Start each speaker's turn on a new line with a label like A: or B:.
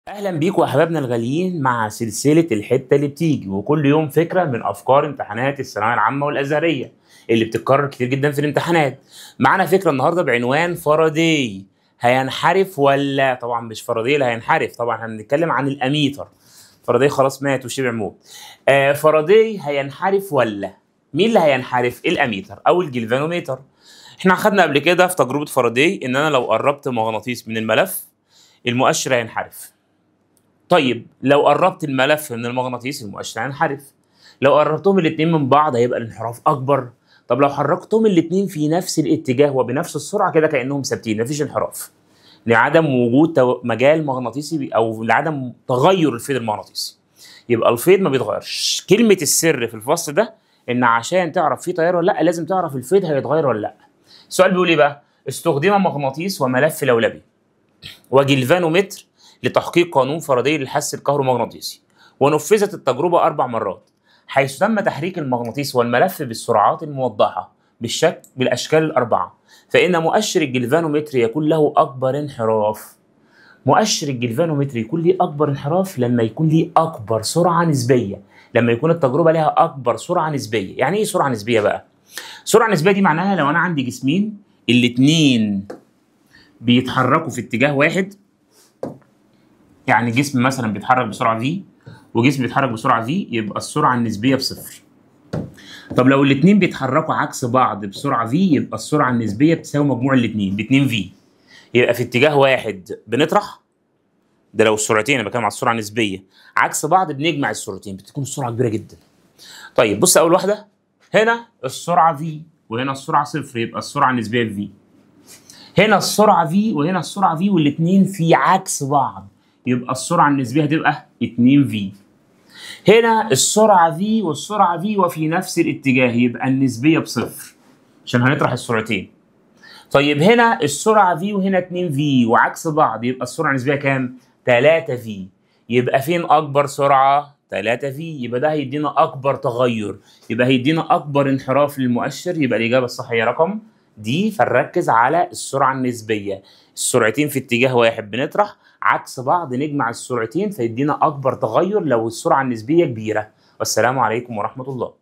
A: اهلا بيكم يا احبابنا الغاليين مع سلسلة الحتة اللي بتيجي، وكل يوم فكرة من افكار امتحانات الثانوية العامة والازهريه اللي بتتكرر كتير جدا في الامتحانات. معانا فكرة النهارده بعنوان فاراداي هينحرف ولا؟ طبعا مش فاراداي اللي هينحرف، طبعا احنا بنتكلم عن الاميتر. فاراداي خلاص مات وشبع موت. فاراداي هينحرف ولا؟ مين اللي هينحرف؟ الاميتر او الجلفانوميتر. احنا خدنا قبل كده في تجربه فاراداي ان انا لو قربت مغناطيس من الملف المؤشر هينحرف. طيب لو قربت الملف من المغناطيس المؤشر هينحرف. لو قربتهم الاثنين من بعض هيبقى الانحراف اكبر. طب لو حركتهم الاثنين في نفس الاتجاه وبنفس السرعة كده كانهم ثابتين، مفيش انحراف لعدم وجود مجال مغناطيسي او لعدم تغير الفيض المغناطيسي. يبقى الفيض ما بيتغيرش. كلمة السر في الفصل ده ان عشان تعرف فيه تيار ولا لا لازم تعرف الفيض هيتغير ولا لا. السؤال بيقول ايه بقى؟ استخدم مغناطيس وملف لولبي وجلفانومتر لتحقيق قانون فاراداي للحس الكهرومغناطيسي، ونفذت التجربة 4 مرات حيث تم تحريك المغناطيس والملف بالسرعات الموضحة بالشكل بالأشكال الأربعة، فإن مؤشر الجلفانومتر يكون له أكبر انحراف. مؤشر الجلفانومتر يكون ليه أكبر انحراف لما يكون ليه أكبر سرعة نسبية، لما يكون التجربة لها أكبر سرعة نسبية. يعني إيه سرعة نسبية بقى؟ سرعة نسبية دي معناها لو أنا عندي جسمين الاتنين بيتحركوا في اتجاه واحد، يعني جسم مثلا بيتحرك بسرعة V وجسم بيتحرك بسرعة V، يبقى السرعة النسبية بصفر. طب لو الاثنين بيتحركوا عكس بعض بسرعة V يبقى السرعة النسبية بتساوي مجموع الاثنين ب 2 V. يبقى في اتجاه واحد بنطرح، ده لو السرعتين، انا بتكلم على السرعة النسبية، عكس بعض بنجمع السرعتين بتكون السرعة كبيرة جدا. طيب بص اول واحدة، هنا السرعة V وهنا السرعة صفر، يبقى السرعة النسبية V. هنا السرعة V وهنا السرعة V والاثنين في عكس بعض، يبقى السرعة النسبية هتبقى 2 V. هنا السرعة V والسرعة V وفي نفس الاتجاه، يبقى النسبية بصفر عشان هنطرح السرعتين. طيب هنا السرعة V وهنا 2 V وعكس بعض، يبقى السرعة النسبية كام؟ 3 V. يبقى فين أكبر سرعة؟ 3 V. يبقى ده هيدينا أكبر تغير، يبقى هيدينا أكبر انحراف للمؤشر، يبقى الإجابة الصح هي رقم دي. فنركز على السرعة النسبية، السرعتين في اتجاه واحد بنطرح، عكس بعض نجمع السرعتين فيدينا أكبر تغير لو السرعة النسبية كبيرة. والسلام عليكم ورحمة الله.